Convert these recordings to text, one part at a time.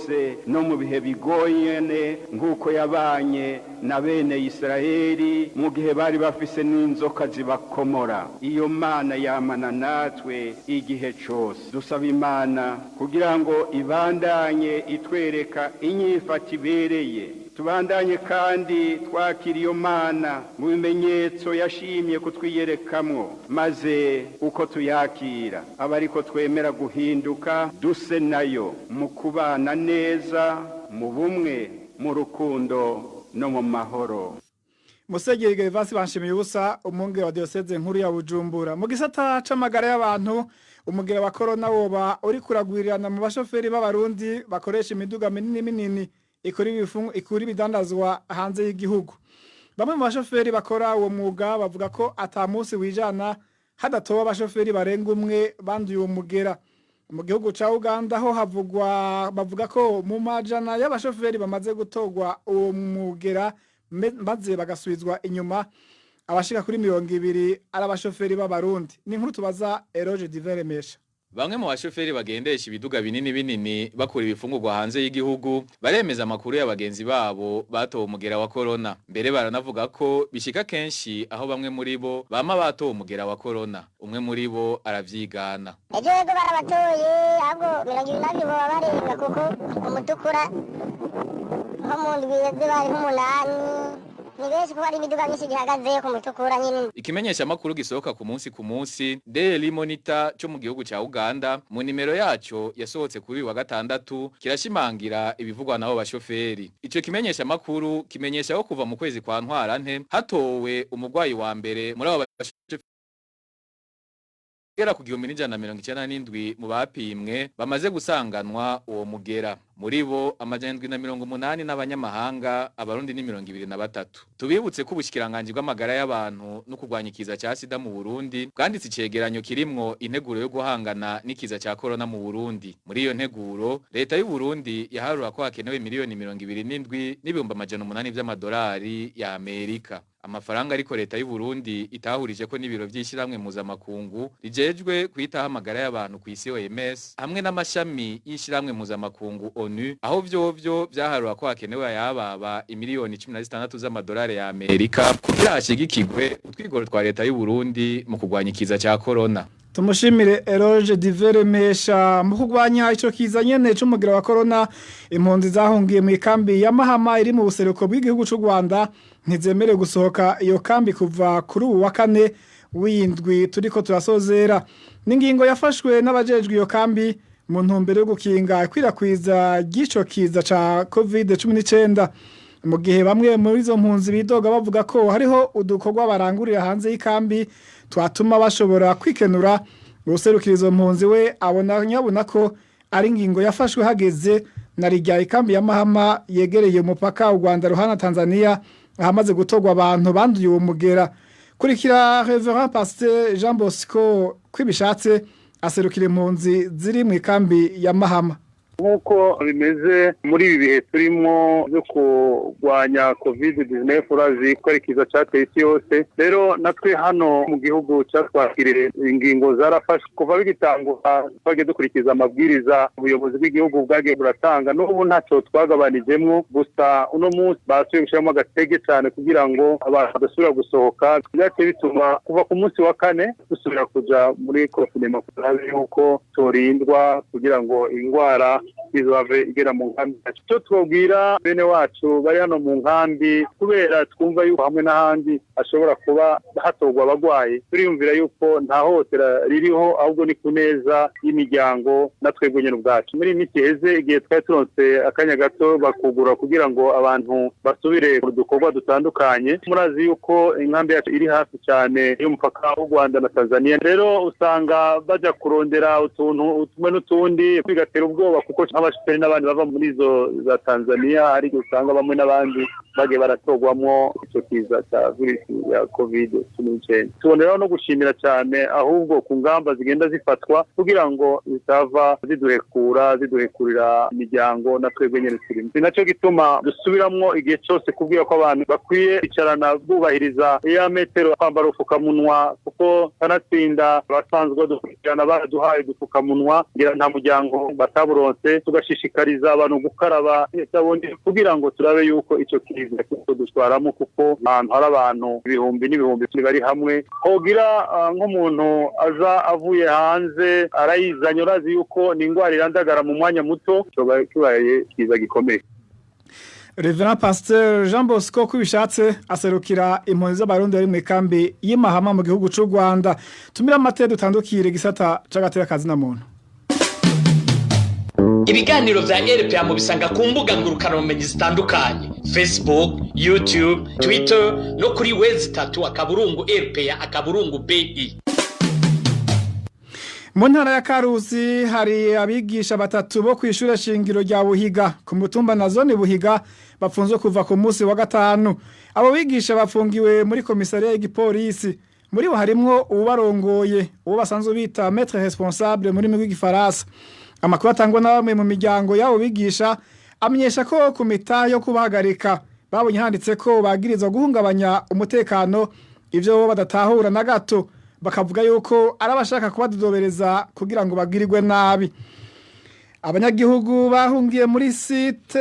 cyose no mu bihe bigoyene, nk'uko yabanye na bene Isiraheli mu gihe bari bafise n'inzoka zibakomora. Iyo Mana yamana natwe igihe cyose. Dusaba Imana kugira ngo ibandanye itwereka inyifato ibereye. Tubandanye kandi twakira iyo Mana mu bimenyetso yashimye kutwiyerekamwo, maze uko tuyakira aba ariko twemera guhinduka duse nayo mu kubana neza, mu bumwe, mu rukundo no mu mahoro. Musenyeri Gervasi Banshimiyubusa, umwungere wa Diocese nkuru ya Bujumbura. Mu gisata c'amagara y'abantu, umugera wa corona woba uri kuragwirirana mu bashoferi b'Abarundi bakoresha imiduga minini minini ikora ikura ibidandazwa hanze y'igihugu. Bamwe mu bashoferi bakora uwo mwuga bavuga ko ata munsi wijana hadatoba abashoferi barenga umwe banduye uwo mugera. Mu gihugu ca Uganda ho havugwa, bavuga ko mu majana y'abashoferi bamaze gutorwa uwo mugera maze bagasubizwa inyuma, abashika kuri 20 ari abashoferi b'Abarundi. Ni inkuru tubaza Eroge Diveremesha. Bamwe mu bashoferi bagendesha ibiduga binini binini bakura ibifungurwa hanze y'igihugu baremeza amakuru ya bagenzi babo batowe umugera wa corona. Mbere baranavuga ko bishika kenshi aho bamwe muri bo bama batowe umugera wa corona. Umwe muri bo aravyigana. Ejo yego barabatoye, ahubwo 22 boba barenga, kuko umutukura nko mu ndwi iheze bari nk'umunani. Ni benshi kuko hari imiduga myinshi gihagaze ku mutukura nyine. Ikimenyesha makuru gisohoka ku munsi ku munsi Daily Monitor cyo mu gihugu ca Uganda, mu nimero yaco yasohotse kuri uyu wa gatandatu, kirashimangira ibivugwa nabo bashoferi. Ico kimenyesha makuru kimenyesha ko kuva mu kwezi kwa Ntwarante hatowe umugwayi wa mbere muri abo bashoferi gera ku 1197 mu bapimwe bamaze gusanganwa uwo mugera. Muri bo 780 n'abanyamahanga, Abarundi ni 23. Tubibutse ko ubushikiranganji bw'amagara y'abantu no kurwanya ikiza ca sida mu Burundi bwanditse icegeranyo kirimwo integuro yo guhangana n'ikiza ca corona mu Burundi. Muri iyo nteguro, leta y'u Burundi yaharura ko hakenewe miliyoni 27 n'ibihumbi 800 vy'amadolari ya Amerika, amafaranga ariko leta y'u Burundi itahurije ko n'ibiro vy'ishiramwe mpuzamakungu rijejwe kwitaho amagara y'abantu ku isi OMS hamwe n'amashami y'ishiramwe mpuzamakungu ONU, aho vyovyo vyaharura ko hakenewe ayababa imiliyoni 16 z'amadolari ya Amerika kugira hashigikirwe utwigoro twa leta y'u Burundi mu kurwanya ikiza ca corona. Tumushimire Eroge Diveremesha. Mu kurwanya ico kiza nyene c'umugera wa corona, impunzi zahungiye mu ikambi ya Mahama iri mu buseruko bw'igihugu c'u Rwanda ntizemerewe gusohoka iyo kambi kuva kuri ubu wa kane w'indwi turiko turasozera. N'ingingo yafashwe n'abajejwe iyo kambi mu ntumbero yo gukinga ikwirakwiza ry'ico kiza ca COVID-19, mu gihe bamwe muri izo mpunzi bidoga bavuga ko hariho udukorwa barangurira hanze y'ikambi twatuma bashobora kwikenura. Userukira izo mpunzi we abona nyabona ko ari ingingo yafashwe hageze, na rijya ikambi ya Mahama yegereye umupaka u Rwanda ruhana Tanzania ahamaze gutorwa abantu banduye uwo mugera. Kurikira Reverend Pasteur Jean Bosco Kwibishatse, aserukira impunzi ziri mu ikambi ya Mahama. Nk'uko bimeze muri ibi bihe turimo byo kurwanya COVID-19, urazi ko ari ikiza cyateye isi yose. Rero natwe hano mu gihugu cyatwakiriye, ingingo zarafashwe kuva bigitangura. Twagiye dukurikiza amabwiriza ubuyobozi bw'igihugu bwagiye buratanga, n'ubu ntacyo twagabanijemwo. Gusa uno munsi basubiye gushyiramo agatege cyane kugira ngo abantu badasubira gusohoka. Byaciye bituma kuva ku munsi wa kane dusubira kuja muri confinement, turabe yuko turindwa kugira ngo indwara izave igera mu nkambi. Icyo twabwira bene wacu bari hano mu nkambi, kubera twumva yuko hamwe n'ahandi hashobora kuba hatorwa abagwayi, turiyumvira yuko nta hohotera ririho, ahubwo ni ku neza y'imiryango na twebwe nyine ubwacu. Muri iyi minsi iheze, igihe twari turonse akanya gato bakugura kugira ngo abantu basubire mu dukorwa dutandukanye, murazi yuko inkambi yacu iri hafi cyane y'umupaka w'u Rwanda na Tanzania. Rero usanga bajya kurondera utuntu tumwe n'utundi, bigatera ubwoba, kuko nk'abashoferi n'abandi bava muri izo za Tanzania ariko usanga bamwe n'abandi bagiye baratorwamwo icyo kiza cya virusi ya COVID-19. Tuboneraho no gushimira cyane ahubwo ku ngamba zigenda zifatwa kugira ngo zitava ziduhekura, ziduhekurira imiryango na twebwe nyine turimo. Ni nacyo gituma dusubiramwo igihe cyose kubwira ko abantu bakwiye kwicarana, bubahiriza ya metero, kwambara ubupfukamunwa, kuko Kuko kanatsinda basanzwe badukurikirana baraduhaye udupfukamunwa, ngira nta muryango bataburonse. Tugashishikariza abantu gukaraba isabune kugira ngo turabe yuko ico kiza dutwaramo, kuko ahantu hari abantu ibihumbi n'ibihumbi bari hamwe, hogira nk'umuntu aza avuye hanze arayizanye, urazi yuko ni ingwara irandagara mu mwanya muto, coba kibaye kiza gikomeye. Reverend Pasteur Jean Bosco Kubishatse aserukira impunzi z'Abarundi bari mu ikambi y'Imahama mu gihugu c'u Rwanda. Tumira amate, dutandukire gisata c'agateka kazi na muntu. Ibiganiro vya RPA mubisanga ku mbuga ngurukanabumenyi zitandukanye: Facebook, YouTube, Twitter no kuri w3.rpa.bi. Mu ntara ya Karusi hari abigisha batatu bo kw'ishure shingiro rya Buhiga ku mutumba na zone Buhiga bafunzwe kuva ku munsi wa gatanu. Abo bigisha bafungiwe muri komisariya y'igipolisi. Muri bo harimwo uwubarongoye, uwo basanzwe bita maître responsable muri rurimi rw'igifaransa. Amakuru atangwa na bamwe mu miryango y'abo bigisha amenyesha ko ku mita yo kubahagarika babonye handitse ko bagirizwa guhungabanya umutekano, ivyo bo badatahura na gato, bakavuga yuko ari abashaka kubadodobereza kugira ngo bagirirwe nabi. Abanyagihugu bahungiye muri site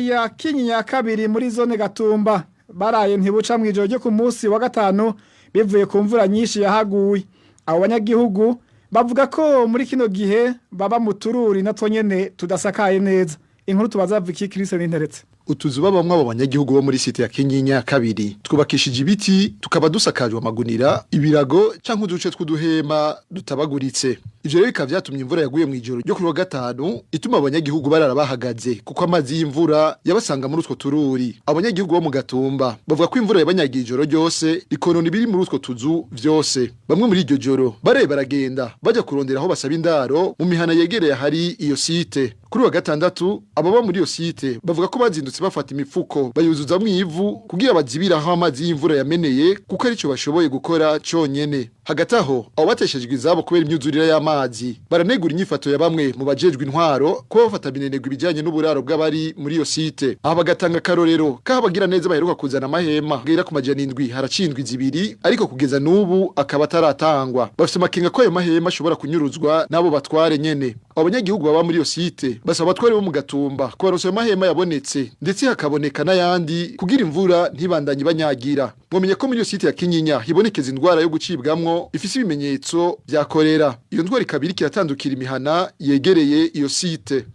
ya Kinyinya ya kabiri muri zone Gatumba baraye ntibuca mw'ijoro ryo ku munsi wa gatanu bivuye ku mvura nyinshi yahaguye. Abo banyagihugu bavuga ko muri kino gihe baba mu tururi natwo nyene tudasakaye neza. Inkuru tubaza Vicky Chris Ninteretse. Utuzu babamwe abo banyagihugu bo muri site ya Kinyinya ya kabiri twubakishije ibiti, tukaba dusakajwe amagunira, ibirago canke uduce tw'uduhema dutabaguritse. Ivyo rero bikaba vyatumye imvura yaguye mw'ijoro ryo kuri wa gatanu ituma abanyagihugu barara bahagaze, kuko amazi y'imvura yabasanga muri utwo tururi. Abanyagihugu bo mu Gatumba bavuga ko imvura yabanyagiye ijoro ryose, ikonona ibiri muri utwo tuzu vyose. Bamwe muri iryo joro baraye baragenda baja kurondera aho basaba indaro mu mihana yegereye ahari iyo site. Kuri wa gatandatu, ababa muri iyo site bavuga ko bazindutse bafata imifuko bayuzuzamwo ivu kugira bazibire aho amazi y'imvura yameneye, kuko arico bashoboye gukora conyene. Hagati aho, abo bateshejwe izabo kubera imyuzurire y'amazi baranegura inyifato ya bamwe mu bajejwe intwaro kuba bafata minenegwa ibijanye n'uburaro bw'abari muri iyo site. Aha bagatanga akarorero k'aho abagira neza baheruka kuzana amahema agera ku 700 haracindwa 2, ariko kugeza n'ubu akaba ataratangwa. Bafise amakenga ko ayo mahema ashobora kunyuruzwa n'abo batware nyene. Abo banyagihugu baba muri iyo site basaba abatware bo mu Gatumba kubaronsa ayo mahema yabonetse, ndetse hakaboneka n'ayandi kugira imvura ntibandanye banyagira. Mwamenye ko muri iyo site ya Kinyinya hibonekeza indwara yo gucibwamwo ifise ibimenyetso vya kolera. Iyo ndwara ikaba iriko iratandukira imihana yegereye iyo site.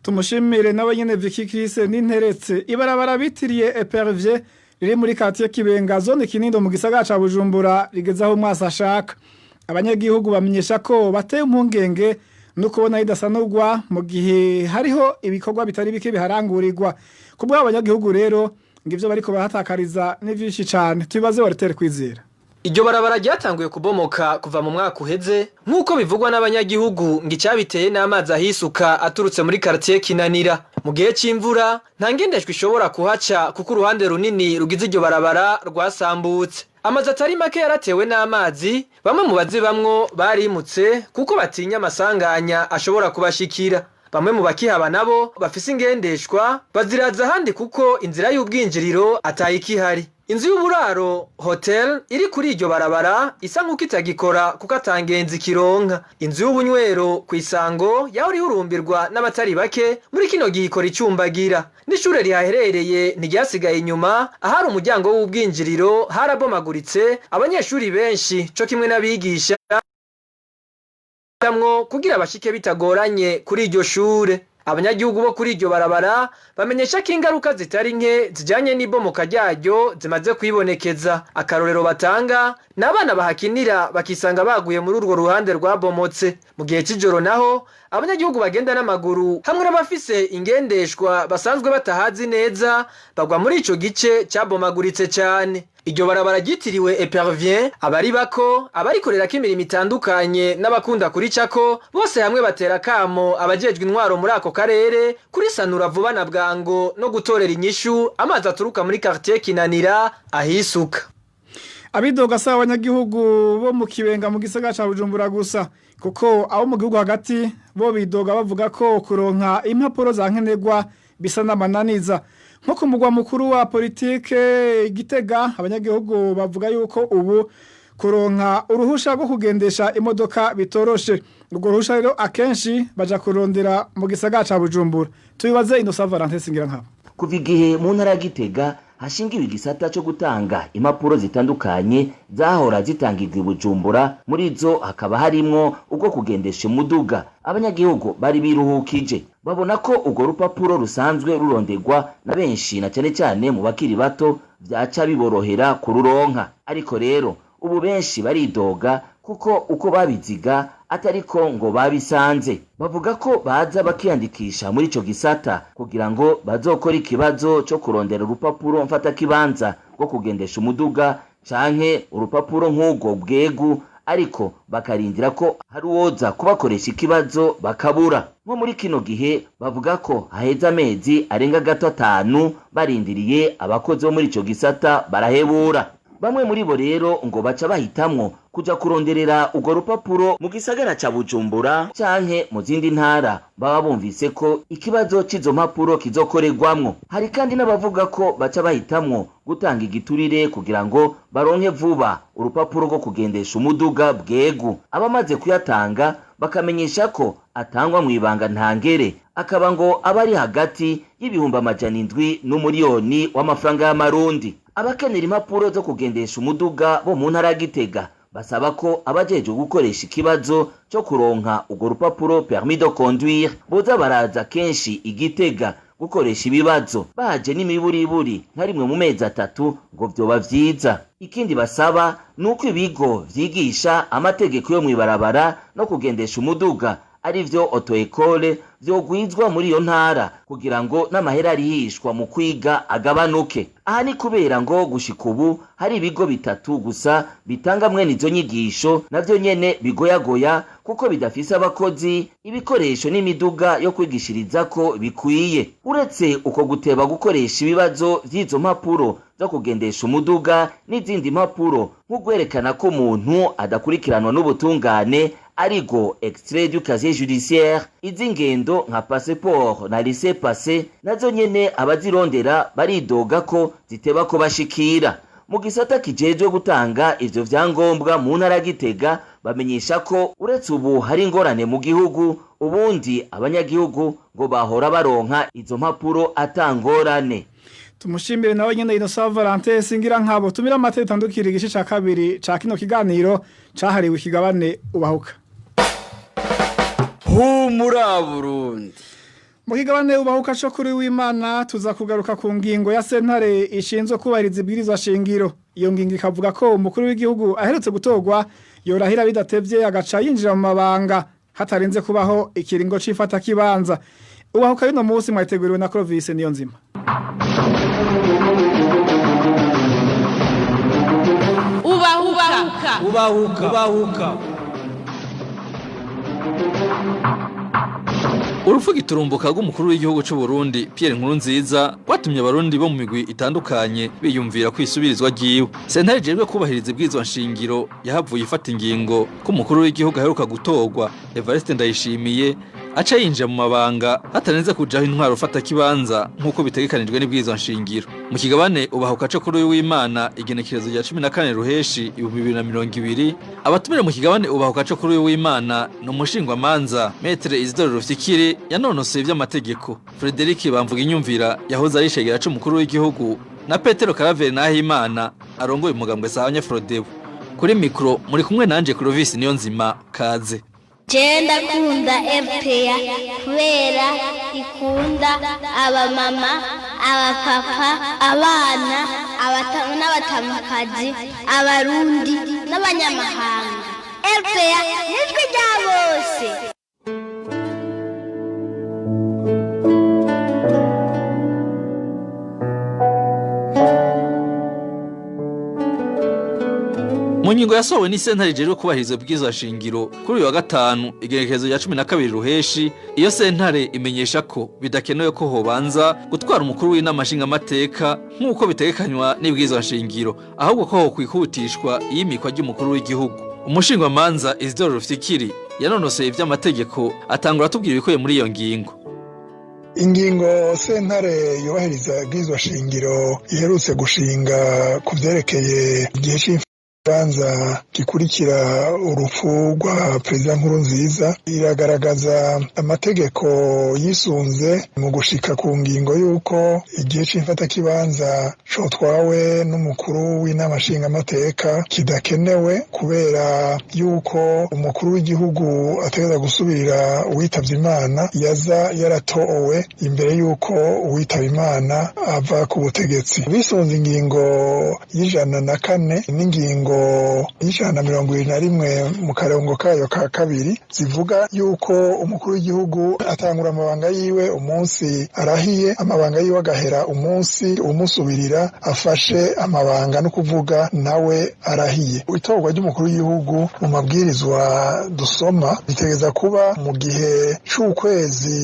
Tumushimire nawe nyene Vicky Chris Ninteretse. Ibarabara bitiriye Epervier riri muri quartier Kibenga, zone Kinindo, mu gisagara ca Bujumbura rigeze aho umwasi ashaka. Abanyagihugu bamenyesha ko bateye impungenge no kubona ridasanurwa mu gihe hariho ibikorwa bitari bike biharangurirwa. Ku bw'abo banyagihugu rero, ngo ivyo bariko barahatakariza ni vyinshi cane. Tubibaze Walter Kwizera. Iryo barabara ryatanguye kubomoka kuva mu mwaka uheze nk'uko bivugwa n'abanyagihugu. Ngo icyabiteye n'amazi ahisuka aturutse muri quartier Kinanira. Mu gihe c'imvura nta ngendeshwa ishobora kuhaca, kuko uruhande runini rugize iryo barabara rwasambutse. Amazu atari make yaratewe n'amazi. Bamwe mu bazibamwo barimutse kuko batinya amasanganya ashobora kubashikira. Bamwe mu bakihaba nabo bafise ingendeshwa baziraza ahandi, kuko inzira y'ubwinjiriro atayikihari. Inzu y'uburaro, hotel, iri kuri iryo barabara isa nk'uko itagikora, kuko atangenzi kironka. Inzu y'ubunywero ku Isango yahora ihurumbirwa n'abatari bake, muri kino gihe ikora icumbagira. N'ishure rihaherereye ntiryasigaye inyuma. Ahari umuryango w'ubwinjiriro harabomaguritse. Abanyeshuri benshi co kimwe n'abigisha mwo kugira bashike bitagoranye kuri iryo shure. Abanyagihugu bo kuri iryo barabara bamenyesha ko ingaruka zitari nke zijanye n'ibomoka ryaryo zimaze kwibonekeza. Akarorero batanga ni abana bahakinira bakisanga baguye muri urwo ruhande rwabomotse. Mu gihe c'ijoro naho, abanyagihugu bagenda n'amaguru hamwe n'abafise ingendeshwa basanzwe batahazi neza bagwa muri ico gice cabomaguritse cane. Iryo barabara ryitiriwe Epervien, abari bako, abarikorerako imirimo itandukanye n'abakunda kuricako bose hamwe batera kamo abajejwe intwaro muri ako karere kurisanura vuba na bwango no gutorera inyishu amazi aturuka muri quartier Kinanira ahisuka. Abidoga si abanyagihugu bo mu Kibenga mu gisagara ca Bujumbura gusa, kuko abo mu gihugu hagati bo bidoga bavuga ko kuronka impapuro za nkenerwa bisa n'amananiza. Nko ku mugwa mukuru wa politike Gitega, abanyagihugu bavuga yuko ubu Kuronka uruhusha rwo kugendesha imodoka bitoroshe. Urwo ruhusha rero akenshi baja kurondera mu gisagara ca Bujumbura. Tubibaze Innocent Valentin Singirankabo. Kuva igihe mu ntara ya Gitega hashingiwe igisata cyo gutanga impapuro zitandukanye zahora zitangirwa i Bujumbura, muri zo hakaba harimwo ubwo kugendesha umuduga, abanyagihugu bari biruhukije babona ko urwo rupapuro rusanzwe ruronderwa na benshi, na cyane cyane mu bakiri bato, vyaca biborohera kururonka. Ariko rero ubu benshi baridoga kuko uko babiziga atariko ngo babisanze. Bavuga ko baza bakiyandikisha muri ico gisata kugira ngo bazokore ikibazo co kurondera urupapuro mfatakibanza rwo kugendesha umuduga canke urupapuro nk'ubwo bwegu, ariko bakarindira ko hari uwoza kubakoresha ikibazo bakabura. Nko muri kino gihe bavuga ko haheze amezi arenga gato 5 barindiriye abakozi bo muri ico gisata barahebura. Bamwe muri bo rero ngo baca bahitamwo kuja kuronderera urwo rupapuro mu gisagara ca Bujumbura canke mu zindi ntara baba bumvise ko ikibazo c'izo mpapuro kizokorerwamwo. Hari kandi n'abavuga ko baca bahitamwo gutanga igiturire kugira ngo baronke vuba urupapuro rwo kugendesha umuduga bwegu. Abamaze kuyatanga bakamenyesha ko atangwa mu ibanga ntangere, akaba ngo aba ari hagati y'700,000 n'umuriyoni w'amafaranga y'amarundi. Abakenera impapuro zo kugendesha umuduga bo mu ntara ya Gitega basaba ko abajejwe gukoresha ikibazo cyo kuronka urwo rupapuro permis de conduire boza baraza kenshi i Gitega gukoresha ibibazo, baje n'imiburiburi nka rimwe mu mezi 3 ngo vyoba vyiza. Ikindi basaba nuko ibigo vyigisha amategeko yo mw'ibarabara no kugendesha umuduga arivyo auto-école vyogwizwa muri iyo ntara kugira ngo n'amahera arihishwa mu kwiga agabanuke. Aha ni kubera ngo gushika ubu hari ibigo 3 gusa bitanga mwene izo nyigisho, navyo nyene bigoyagoya kuko bidafise abakozi, ibikoresho n'imiduga yo kwigishirizako bikwiye. Uretse uko guteba gukoresha ibibazo vy'izo mpapuro zo kugendesha umuduga n'izindi mpapuro nk'ugwerekana ko umuntu adakurikiranwa n'ubutungane, arigo extrait du casier judiciaire, iz'ingendo nka passeport na laissez-passer nazo nyene abazirondera baridoga ko ziteba ko bashikira. Mu gisata kijejwe gutanga ivyo vyangombwa mu ntara ya Gitega bamenyesha ko uretse ubu hari ingorane mu gihugu, ubundi abanyagihugu ngo bahora baronka izo mpapuro atangorane. Tumushimire nawe nyene Innocent Valentin Singirankabo. Tumira amate tandukira igice ca kabiri ca kino kiganiro cahariwe ikigabane ubahuka. Humura Burundi. Mu kigabane ubahuka co kuri w'Imana tuza kugaruka ku ngingo ya sentare ishinzwe kubahiriza ibwirizwa shingiro. Iyo ngingo ikavuga ko umukuru w'igihugu aherutse gutorwa yorahira bidatevye agaca yinjira mu mabanga hatarinze kubaho ikiringo c'ifata kibanza. Ubahuka y'uno munsi mwateguriwe na Clovis Niyonzima. Ubahuka. Ubahuka. Ubahuka. Urupfu giturumbuka rw'umukuru w'igihugu c'u Burundi Pierre Nkurunziza rwatumye abarundi bo mu migwi itandukanye biyumvira kwisubirizwa ryiwe. Sentare ijejwe kubahiriza ibwirizwa nshingiro yahavuye ifata ingingo ko umukuru w'igihugu aheruka gutorwa Evariste Ndayishimiye aca yinjira mu mabanga hatarenze kujaho intwaro ufata kibanza nk'uko bitegekanijwe n'ibwirizwa nshingiro. Mu kigabane ubahuka co kuri w'Imana igenekerezo rya 14 ruheshi 2020, abatumire mu kigabane ubahuka co kuri w'Imana ni umushingwamanza Maître Isidore Rufyikiri yanonosoye ivy'amategeko, Frederic Bamvuga Inyumvira yahoze ari icegera c'umukuru w'igihugu na Petero Karaveri Nahimana arongoye umugambwe Sahanya Frodebu. Kuri mikro muri kumwe nanje Clovis Niyonzima, kaze. Je ndakunda RPA kubera ikunda abamama, abapapa, abana, abatamu n'abatamukazi, abarundi n'abanyamahanga. RPA nijwi rya bose. Mu ngingo yasohowe n'isentare ijejwe kubahiriza ibwirizwa shingiro kuri uyu wa gatanu igenekerezo rya 12 ruheshi, iyo sentare imenyesha ko bidakenewe ko hobanza gutwara umukuru w'inama nshingamateka nk'uko bitegekanywa n'ibwirizwa shingiro, ahubwo ko hokwihutishwa iyimikwa ry'umukuru w'igihugu. Umushingwamanza Isidore Rufyikiri yanonoseye ivy'amategeko atangura atubwira ibikubiye muri iyo ngingo. Ingingo sentare yubahiriza ibwirizwa shingiro iherutse gushinga ku vyerekeye igihe Kibanza gikurikira urupfu rwa Perezida Nkurunziza iragaragaza amategeko yisunze mu gushika ku ngingo y'uko igihe c'imfatakibanza cotwawe n'umukuru w'inama nshingamateka kidakenewe, kubera yuko umukuru w'igihugu ategereza gusubirira uwitavye Imana yaza yaratowe imbere y'uko uwitaba Imana ava ku butegetsi. Bisunze ingingo y'104 n'ingingo y'121 mu karongo kayo ka kabiri, zivuga yuko umukuru w'igihugu atangura amabanga yiwe umunsi arahiye, amabanga yiwe agahera umunsi umusubirira afashe amabanga, no kuvuga nawe arahiye. Itorwa ry'umukuru w'igihugu mu mabwirizwa dusoma ritegeza kuba mu gihe c'ukwezi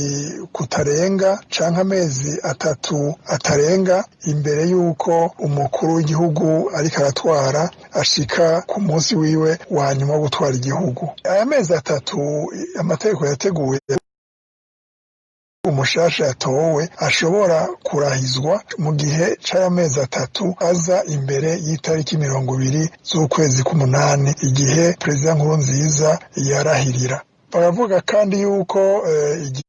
kutarenga canke amezi 3 atarenga imbere y'uko umukuru w'igihugu ariko aratwara ashika ku munsi wiwe wa nyuma wo gutwara igihugu. Aya mezi 3 amategeko yateguwe umushasha yatowe ashobora kurahizwa mu gihe c'aya mezi 3 aza imbere y'itariki 20 z'ukwezi k'umunani, igihe Perezida Nkurunziza yarahirira. Baravuga kandi yuko igihe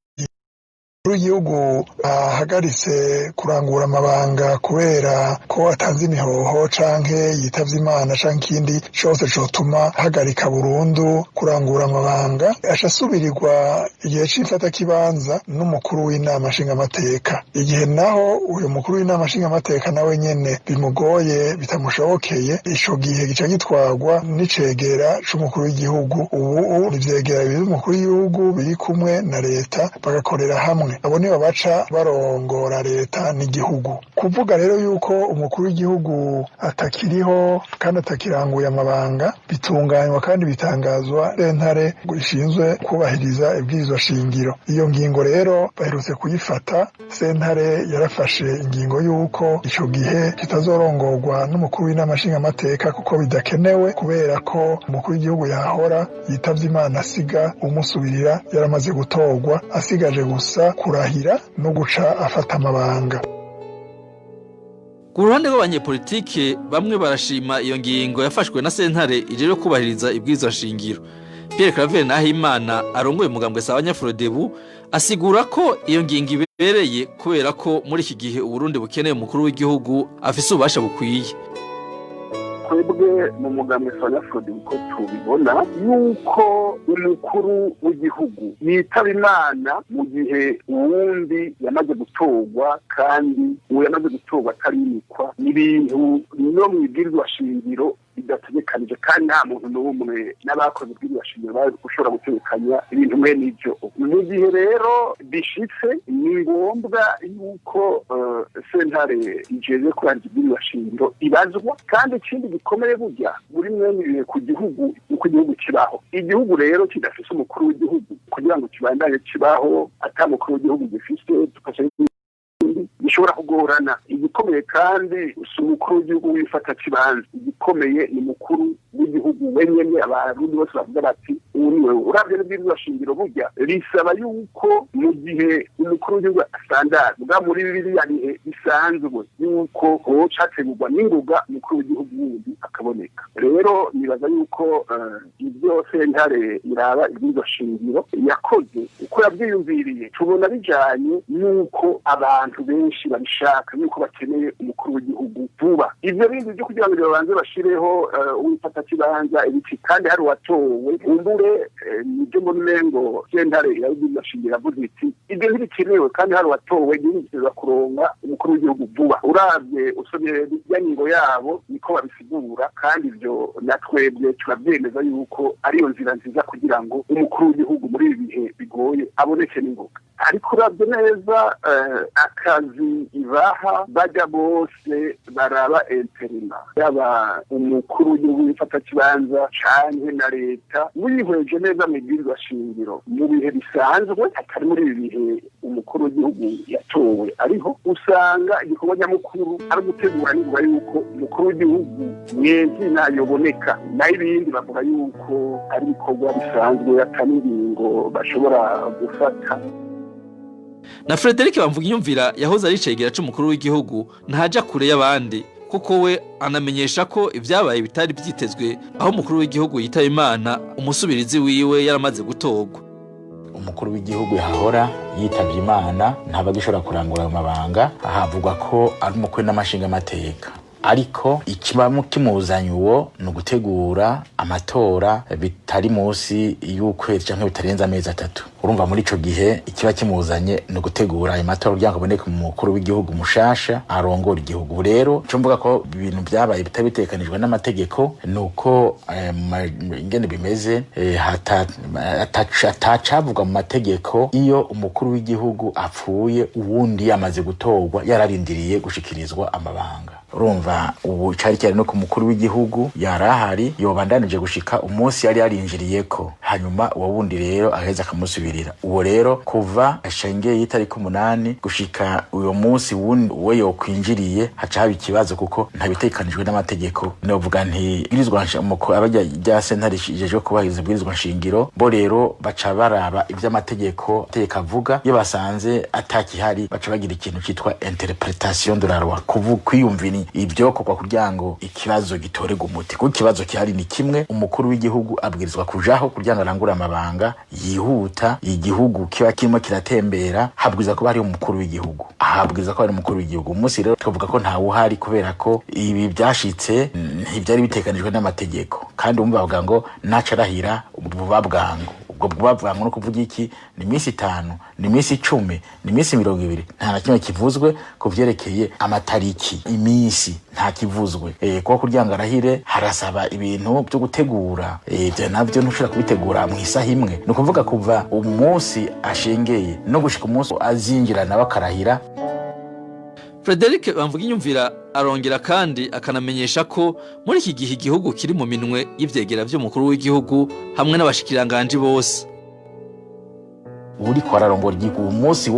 w'igihugu ahagaritse kurangura amabanga kubera ko atanze imihoho canke yitavye Imana canke ikindi cose cotuma ahagarika burundu kurangura amabanga, aca asubirirwa igihe c'imfatakibanza n'umukuru w'inama nshingamateka. Igihe naho uyu mukuru w'inama nshingamateka nawe nyene bimugoye, bitamushobokeye, ico gihe gica gitwarwa n'icegera c'umukuru w'igihugu. Ubu ivyegera bibiri umukuru w'igihugu biri kumwe na leta bagakorera hamwe, abo nibo baca barongora leta n'igihugu. Kuvuga rero yuko umukuru w'igihugu atakiriho kandi atakiranguye amabanga bitunganywa kandi bitangazwa sentare ishinzwe kubahiriza ibwirizwa shingiro. Iyo ngingo rero baherutse kuyifata, sentare yarafashe ingingo yuko ico gihe kitazorongorwa n'umukuru w'inama nshingamateka kuko bidakenewe, kubera ko umukuru w'igihugu yahora yitavye Imana asiga umusubirira yaramaze gutorwa, asigaje gusa kurahira no guca afata amabanga. Ku ruhande rw'abanyepolitike bamwe barashima iyo ngingo yafashwe na sentare ijejwe kubahiriza ibwirizwa shingiro. Pierre Claver Nahimana arongoye umugambwe Sawanya-Frodebu asigura ko iyo ngingo ibereye kubera ko muri iki gihe Uburundi bukeneye umukuru w'igihugu afise ububasha bukwiye. Twebwe mu mugambwe Sawanya-Frodebu uko tubibona yuko umukuru w'igihugu yitaba Imana mu gihe uwundi yamaze gutorwa, kandi uwo yamaze gutorwa atarimikwa, ni ibintu no mu ibwirizwa shingiro bidategekanije, kandi nta muntu n'umwe n'abakoze ibwirizwa shingiro bari gushobora gutegekanya ibintu mwene ivyo. Mu gihe rero bishitse, ni ngombwa yuko sentare ijejwe kubahiriza ibwirizwa shingiro ibazwa. Kandi ikindi gikomeye burya muri mwene ibihe ku gihugu, uko igihugu kibaho, igihugu rero kidafise umukuru w'igihugu kugira ngo kibandanye kibaho ata mukuru w'igihugu gifise, tukaca bishobora kugorana. Igikomeye kandi si umukuru w'igihugu wifata kibanza, igikomeye ni umukuru w'igihugu wenyene. Abarundi bose bavuga bati ubu ni wewe. Uravye n'ibwirizwa shingiro burya risaba yuko mu gihe umukuru w'igihugu asandara bwa muri biriya bihe bisanzwe yuko hocategurwa n'ingoga umukuru w'igihugu wundi akaboneka. Rero nibaza yuko ibyo sentare iraba ibwirizwa shingiro yakoze uko yavyiyumviriye, tubona bijanye n'uko abantu benshi babishaka, yuko bakeneye umukuru w'igihugu vuba. Ivyo bindi byo kugira ngo babanze bashireho uwifata kibanza ibiki kandi hari uwatowe, umbure nibyo mbona umengo sentare irabwirizwa shingiro avuze iti ibyo ntibikenewe kandi hari uwatowe, igihugu kiza kuronka umukuru w'igihugu vuba. Uravye usomye ya ngingo yabo niko babisigura, kandi ivyo na twebwe turavyemeza yuko ariyo nzira nziza kugira ngo umukuru w'igihugu muri ibi bihe bigoye aboneke n'ingoga. Ariko uravye neza akazi ibaha bajya bose baraba interima, yaba umukuru w'igihugu wifata kibanza canke na leta, wihweje neza mu ibwirizwa shingiro mu bihe bisanzwe atari muri ibi bihe umukuru w'igihugu yatowe ariho, usanga igikorwa nyamukuru ari gutegura nibura yuko umukuru w'igihugu mwezina yoboneka, naho ibindi bavuga yuko ari ibikorwa bisanzwe atari ingingo bashobora gufata. Na Frederic Bamvuginyumvira yahoze ari icegera c'umukuru w'igihugu ntaja kure y'abandi Kuko we anamenyesha ko ibyabaye bitari byitezwe, aho umukuru w'igihugu yitaba Imana umusubirizi wiwe yaramaze gutorwa. Umukuru w'igihugu yahora yitavye Imana, ntaba agishobora kurangura ayo mabanga. Havugwa ko ari umukwe n'amashingamateka, ariko ikiba kimuzanye uwo ni ugutegura amatora bitari munsi y'ukwezi canke bitarenze amezi 3. Urumva muri ico gihe ikiba kimuzanye ni ugutegura ayo matora kugira ngo aboneke umukuru w'igihugu mushasha arongora igihugu. Ubu rero ico mvuga ko ibintu vyabaye bitari bitegekanijwe n'amategeko ni uko ingene bimeze, atacavugwa mu mategeko iyo umukuru w'igihugu apfuye uwundi yamaze gutorwa, yararindiriye gushikirizwa amabanga. Urumva ubu cari cyari no ku mukuru w'igihugu yarahari, yobandanije gushika umunsi yari yarinjiriyeko, hanyuma uwo wundi rero aheza akamusubirira. Uwo rero kuva ashengeye y'itariki 8 gushika uyo munsi wundi we yokwinjiriye, haca haba ikibazo kuko ntabitekanijwe n'amategeko. Novuga nti bwirizwa abajya rya sentare ijejwe kubahiriza ibwirizwa nshingiro, bo rero baca baraba ivy'amategeko tegeko avuga. Iyo basanze atakihari, baca bagira ikintu citwa interpretation de la loi, kuvuga kwiyumvira ibyokorwa kugira ngo ikibazo gitorerwe umuti. Kuko ikibazo gihari ni kimwe: umukuru w'igihugu abwirizwa kujaho kugira ngo arangure amabanga yihuta. Igihugu kiba kirimo kiratembera, habwirizwa kuba hari umukuru w'igihugu, habwirizwa kuba hari umukuru w'igihugu. Umunsi rero twavuga ko ntawe uhari kubera ko ibi byashitse ntibyari bitekanijwe n'amategeko. Kandi umva bavuga ngo naca arahira buba bwangu. Ubwo buba bwangu no kuvuga iki? Ni iminsi 5, ni iminsi 10, ni iminsi 20? Nta na kimwe kivuzwe ku vyerekeye amatariki, iminsi nta kivuzwe. Kuko kugira ngo arahire harasaba ibintu byo gutegura. Ivyo navyo ntushobora kubitegura mu isaha imwe. Ni ukuvuga kuva umunsi ashengeye no gushika umunsi azinjira nawe akarahira. Frederic Bamvuginyumvira arongera kandi akanamenyesha ko muri iki gihe igihugu kiri mu minwe y'ivyegera vy'umukuru w'igihugu hamwe n'abashikiranganji bose. Uriko ararongora igihugu umunsi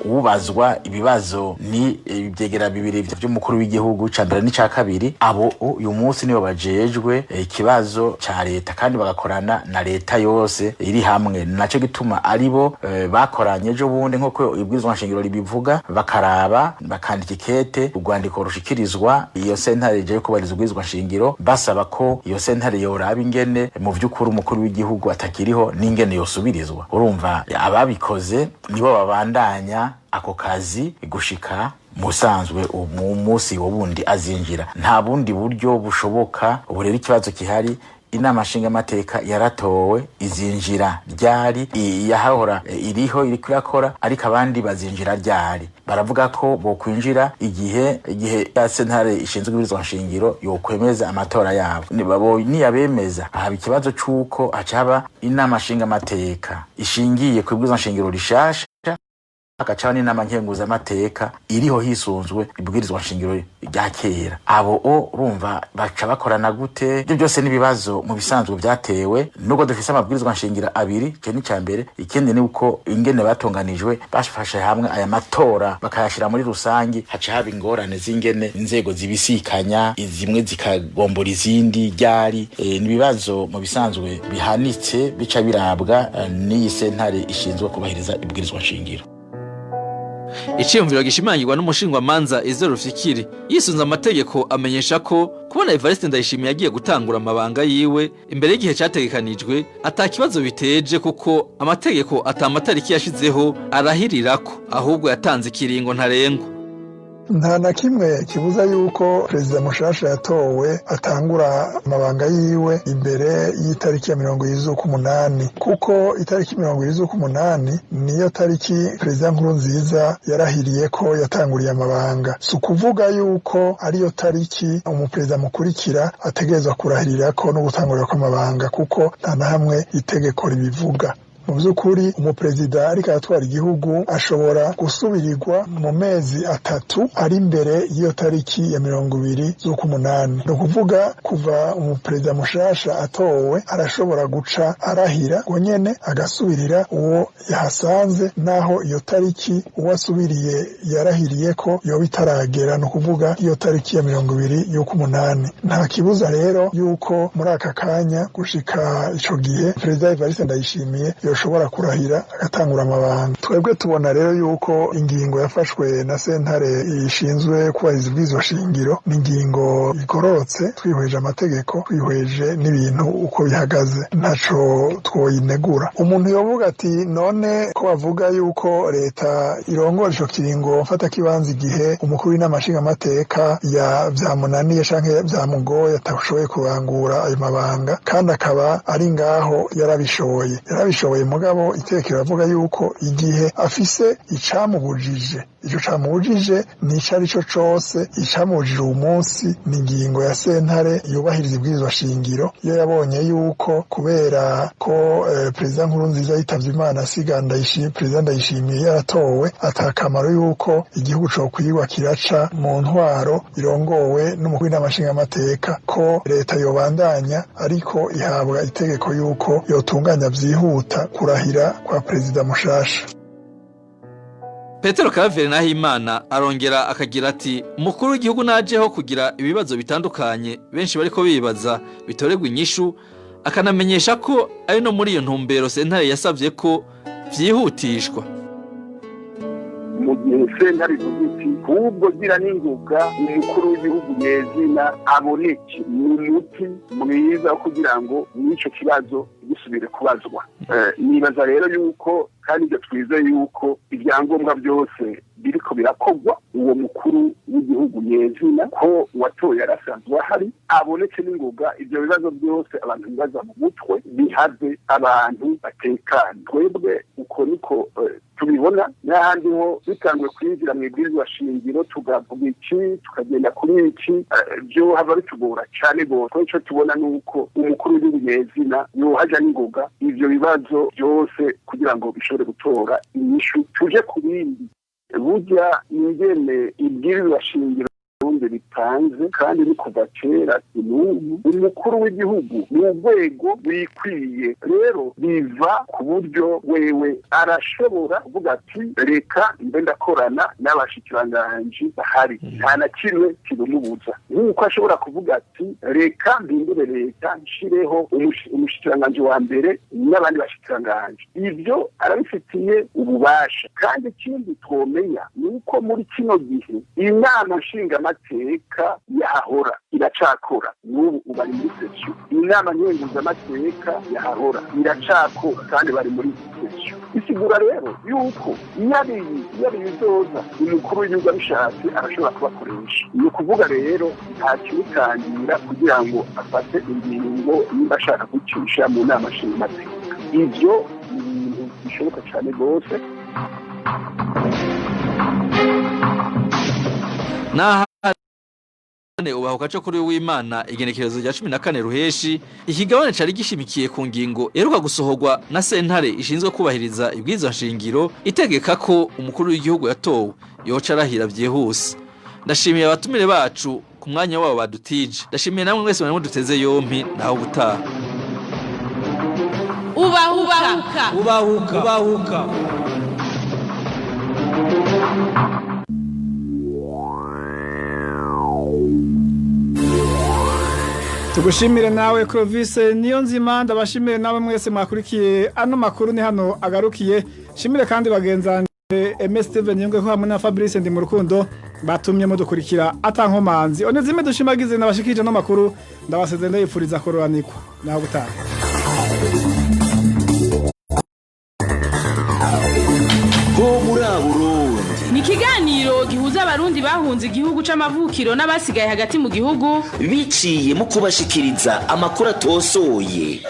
ubazwa ibibazo ni ivyegera bibiri vy'umukuru w'igihugu, ca mbere n'ica kabiri. Abo uyu munsi nibo bajejwe ikibazo ca leta, kandi bagakorana na leta yose iri hamwe. Naco gituma aribo bakoranye ejo bundi, nk'uko ibwirizwa nshingiro ribivuga, bakaraba bakandika ikete, urwandiko rushikirizwa iyo sentare ijejwe kubahiriza ibwirizwa nshingiro, basaba ko iyo sentare yoraba ingene mu vy'ukuri umukuru w'igihugu atakiriho n'ingene yosubirizwa. Urumva ababikoze nibo babandanya ako kazi gushika musanzwe mu munsi wundi azinjira. Nta bundi buryo bushoboka. Ubu rero ikibazo kihari: inama nshingamateka yaratowe, izinjira ryari? Iyahahora iriho iriko irakora, ariko abandi bazinjira ryari? Baravuga ko bokwinjira igihe ya sentare ishinzwe ibwirizwa nshingiro yokwemeza amatora yabo. Niyabemeza, haba ikibazo c'uko hacaba inama nshingamateka ishingiye ku ibwirizwa nshingiro rishasha, hagacaho n'inama nkenguzamateka iriho hisunzwe ibwirizwa nshingiro rya kera. Abo o urumva baca bakorana gute? Ibyo byose n'ibibazo mu bisanzwe byatewe nubwo dufise amabwirizwa nshingiro abiri. Ico ni ica mbere. Ikindi ni uko ingene batunganijwe, bafashe hamwe aya matora bakayashira muri rusangi, haca haba ingorane z'ingene inzego zibisikanya, zimwe zikagombora izindi ryari. N'ibibazo mu bisanzwe bihanitse bica birabwa n'iyi sentare ishinzwe kubahiriza ibwirizwa nshingiro. Iciyumviro gishimangirwa n'umushingwamanza Izero Rufikiri yisunze amategeko, amenyesha ko kubona Evariste Ndayishimiye agiye gutangura amabanga yiwe imbere y'igihe cyategekanijwe ata kibazo biteje, kuko amategeko atamatariki yashizeho arahirirako, ahubwo yatanze ikiringo ntarengwa. Nta na kimwe kibuza yuko perezida mushasha yatowe atangura amabanga yiwe imbere y'itariki ya 20 z'ukumunani, kuko itariki 20 z'ukumunani niyo tariki perezida Nkurunziza yarahiriye ko yatanguriye amabanga. Si ukuvuga yuko ariyo tariki umuperezida mukurikira ategerezwa kurahirira ko no gutangurira kw'amabanga, kuko nta na hamwe itegeko ribivuga. Mu by'ukuri umuperezida ariko aratwara igihugu ashobora gusubirirwa mu mezi 3 ari imbere y'iyo tariki ya 20 z'ukumunani. Ni ukuvuga kuva umuperezida mushasha atowe arashobora guca arahira ngo nyene agasubirira uwo yahasanze, naho iyo tariki uwo asubiriye yarahiriye ko yoba itaragera, ni ukuvuga iyo tariki ya 20 y'ukumunani. Nta kibuza rero yuko muri aka kanya gushika ico gihe perezida Evariste Ndayishimiye yoshobora kurahira agatangura amabanga. Twebwe tubona rero yuko ingingo yafashwe na sentare ishinzwe kubahiriza ibwirizwa shingiro ni ingingo igororotse, twihweje amategeko, twihweje n'ibintu uko bihagaze, ntaco twoyinegura. Umuntu yovuga ati none ko bavuga yuko leta irongora ico kiringo mfata kibanza igihe umukuru w'inama nshingamateka ya vyamunaniye canke vyamugoye atashoboye kurangura ayo mabanga, kandi akaba ari ngaho yarabishoboye, mugabo itegeko riravuga yuko igihe afise icamubujije, ico camubujije nico arico cose, icamubujije uwu munsi ni ingingo ya sentare yubahiriza ibwirizwa shingiro. Iyo yabonye yuko kubera ko perezida Nkurunziza yitavye Imana asiga perezida Ndayishimiye yaratowe, atakamaro yuko igihugu cokwirwa kiraca mu ntwaro irongowe n'umukuru w'inama nshingamateka, ko leta yobandanya, ariko ihabwa itegeko yuko yotunganya vyihuta kurahira kwa perezida mushasha. Petero Karaveri Nahimana arongera akagira ati umukuru w'igihugu najeho kugira ibibazo bitandukanye benshi bariko bibaza bitoregwa inyishu, akanamenyesha ko ari no muri iyo ntumbero sentare yasavye ko vyihutishwa. Mu gihe sentare ivuga iti ahubwo gira n'ingoga umukuru w'igihugu nyezina aboneke, ni umuti mwiza kugira ngo n'ico kibazo gisubire kubazwa. Nibaza rero yuko kandi ibyo twizeye yuko ibyangombwa byose biriko birakogwa, uwo mukuru w'igihugu nyezina ko watoye arasanzwe ahari aboneke n'ingoga, ibyo bibazo byose abantu bibaza mu mutwe bihave, abantu batekane. Twebwe uko niko tubibona. N'ahandi ho bitanguye kwinjira mu ibwirizwa shingiro tugavuga iki tukagenda kuri iki, byo hava bitugora cyane gose. Ico tubona ni uko umukuru w'igihugu nyezina yohaja n'ingoga ivyo bibazo byose kugira ngo bishobore gutora inyishu, tuje ku bindi. Burya ingene ibwirizwa shingiro ripanze kandi ni kuva kera n'ubu, umukuru w'igihugu ni urwego rwikwiye, rero biva ku buryo wewe arashobora kuvuga ati reka mbe ndakorana n'abashikiranganji bahari, nta na kimwe kibimubuza. Nk'uko ashobora kuvuga ati reka mpindure leta nshireho umushikiranganji wa mbere n'abandi bashikiranganji, ivyo arabifitiye ububasha. Kandi ikindi twomenya ni uko muri kino gihe inama nshingamateka yahahora iracakora, n'ubu bari muri session. Inama nkenguzamateka yahahora iracakora kandi bari muri session. Isigura rero yuko iyo bizoza umukuru w'igihugu abishatse arashobora kubakoresha. Ni ukuvuga rero nta kimutangira kugira ngo afate ingingo nimba ashaka gucisha mu nama nshingamateka. Ivyo ni ibintu bishoboka cane rwose. Ubahuka cyo kuri w'Imana igenekerezo rya 14 ruheshi, ikigabane cari gishimikiye ku ngingo eruka gusohorwa na sentare ishinzwe kubahiriza ibwirizwa nshingiro itegeka ko umukuru w'igihugu yatowe yoca arahira vyihuse. Ndashimiye abatumire bacu ku mwanya wabo badutije, ndashimiye namwe mwese mwari muduteze yompi, naho ubutaha. Ubahuka ubahuka ubahuka. Tugushimire nawe Clovis niyo nzima, ndabashimire nawe mwese mwakurikiye ano makuru ni hano agarukiye. Shimire kandi bagenzanje MS Steven Nyungwe ko hamwe na Fabrice ndi mu rukundo batumye mudukurikira atankomanzi. Onezime dushimagize nabashikije no makuru, ndabaseze ndayifuriza kororanikwa naho gutaha. Ni ikiganiro gihuza abarundi bahunze igihugu c'amavukiro n'abasigaye hagati mu gihugu biciye mu kubashikiriza amakuru atosoye.